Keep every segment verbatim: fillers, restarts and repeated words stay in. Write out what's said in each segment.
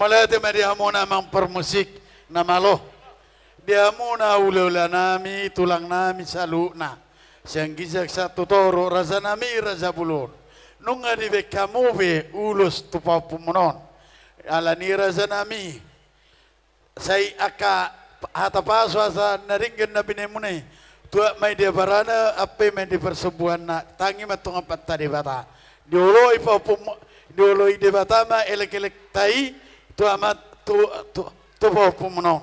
Mauliate ma di hamuna amang parmusik na malo. Di hamuna hulahula nami, tulang nami saluhutna. Sian ginjang sahat tu toru, raja nami, raja bolon. Nunga dibaen hamu be ulos tu pahompu muna on. Alani raja nami. Sai angka hata pasu asa na denggan na binaen muna i. Tuat ma i di abarana, ampe ma i di parsombuanna, tangi ma tu Amanta Debata. Dioloi pahompu, dioloi Debata ma elekelekta i, tu ama, tu, tu, tu pahompu muna on.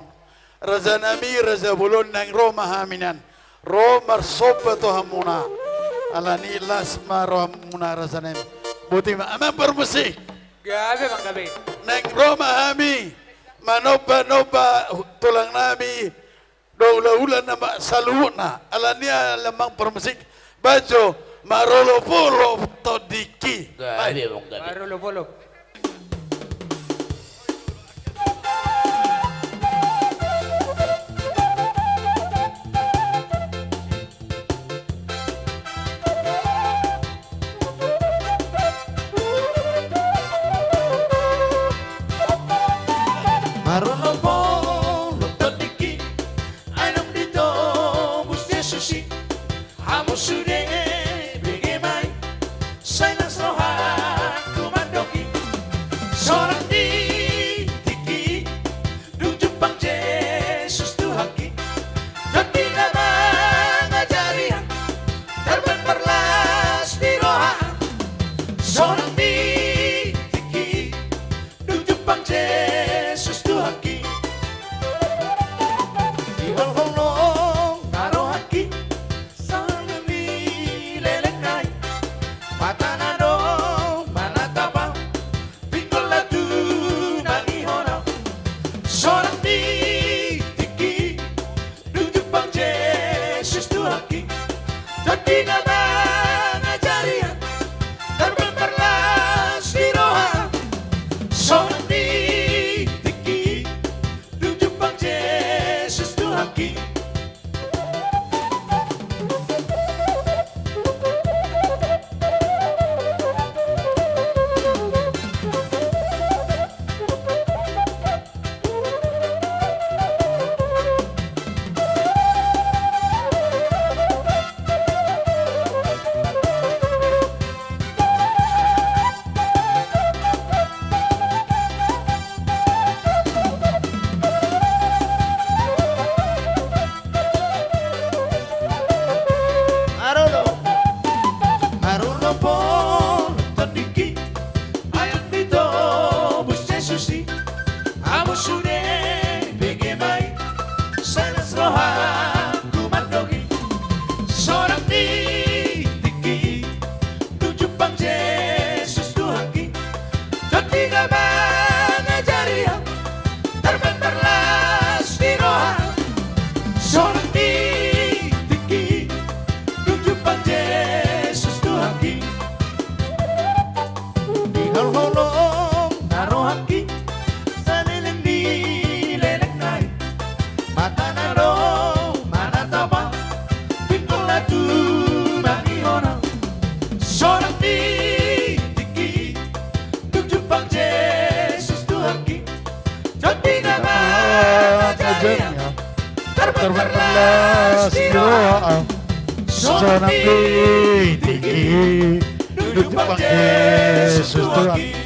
Raja nami, raja bolon, naeng ro ma hami nian. Ro marsomba tu hamuna. Alani las ma rohamuna raja nami. Boti ma amang parmusik. Gabe, amang, gabe. Naeng ro ma hami manomba-nomba tulang nami, dohot hulahula nami saluhutna, alani i amang parmusik, baen jo, marolopolop tondingki. Gabe, amang, gabe. Marolopolop. Marolopolop tondingki, ai naung ditobus Jesus i. Hamu sude bege ma i, sai las rohangku mandok i. Sonang di tingki i, dung jumpang Jesus Tuhanki. Tondina mangajari hami, tarbaen marlas ni roha. Sonang di tingki i, dung jumpang Jesus Tuhanki. Diholhol nang rohangki, sonang ni lelengna i. Mata na adong manatap au, pinggol na tumangihon au. Sonang di tingki i, dung jumpang Jesus Tuhanki. Tondina mangajari hami, tarbaen marlas ni roha. Sonang di tingki i, dung jumpang Jesus Tuhanki. Marolopolop tondingki, ai naung ditobus Jesus i. Hamu sude bege ma i, sai las rohangku mandok i. Sonang di tingki i, dung jumpang Jesus Tuhanki. Tondina mangajari hami, tarbaen marlas ni roha. Sonang di tingki i, dung jumpang Jesus Tuhanki. Diholhol nang rohangki, saleleng ni lelengna i. Mata na adong manatap au, pinggol na tumangihon au. Sonang di tingki i, dung jumpang Jesus Tuhanki. Tondina mangajari hami, tarbaen marlas ni roha. Sonang di tingki i, dung jumpang Jesus Tuhanki.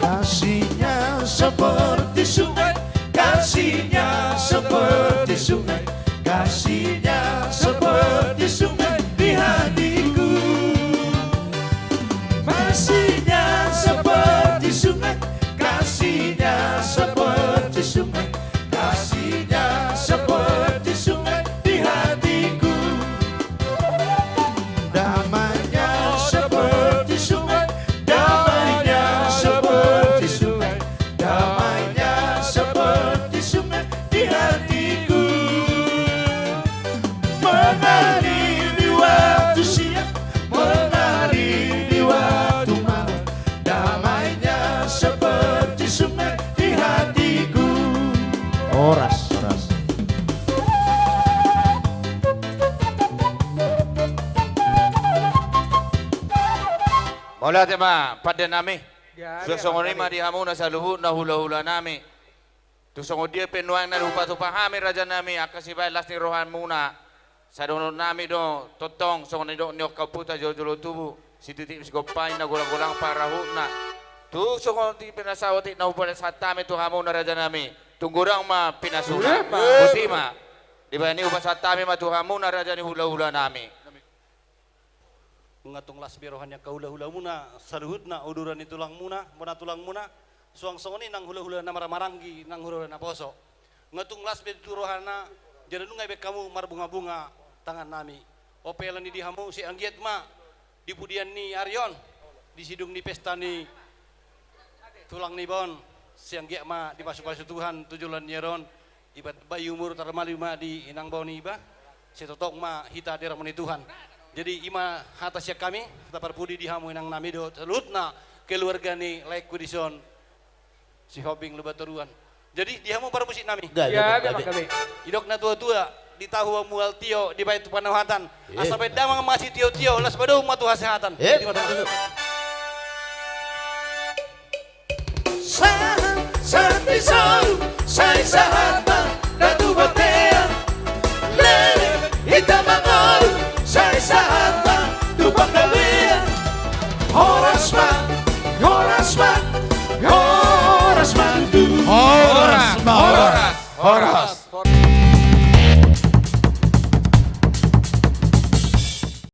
Kasihnya seperti sungai, kasihnya seperti sungai, kasihnya seperti sungai di hatiku. Kasihnya seperti sungai, kasihnya seperti sungai, kasihnya seperti sungai di hatiku. Damainya seperti sungai, damainya seperti sungai, damai Horas. Horas. Mauliate ma pande nami. Suang songon i ma di hamuna saluhutna hula-hula nami. Tung songon dia pe nuaeng na hupatupa hami raja nami angka sibaen las ni roha muna. Sai dohonon nami do tongtong songon nidok ni angka ompunta jolo-jolo tubu, sititi sigompa inna, golang-golang pangarahutna. Tung songon dia pe na saotik na hupasahat hami tu hamuna raja nami, tung godang ma pinasuna. Boti ma. Dibahen i hupasahat hami ma tu hamuna raja ni hula-hula nami. Nga tung las be roha ni angka hula-hula muna saluhutna, uduran ni tulang muna, bona tulang muna, suang songon i nang hula-hula na marhaha-maranggi, nang hula-hula na poso. Nga tung las be tu rohana, jala nunga dibahen hamu marbunga-bunga tangan nami. Ope ala ni di hamu sai anggiat ma di pudian ni ari on, di sidung ni pesta ni tulang ni bon, sai anggiat ma dipasu-pasu Tuhan tu joloan ni ari on. Ibat bayu umur tarmalu ma di inang bao niba. Sai tongtong ma hita diramoti Tuhan. Jadi i ma hata sian hami, hata parpudi di hamu inang nami dohot saluhutna keluarga ni laengku dison Sihombing Lumban Toruan. Jadi di hamu parmusik nami. Gabe, gabe. Didok na tua-tua, di tahu mual tio, dibahen tu panauhatan. Asa bahen damang ma sitio-tio, laos padomu ma tu hasehatan. Jadi ma. Sahat, sahat ni solu, sai sahat ma da tu bontean. Leleng hita mangolu, sai sahat ma tu panggabean. Horas ma, horas ma, horas ma tutu. Horas ma, horas, horas.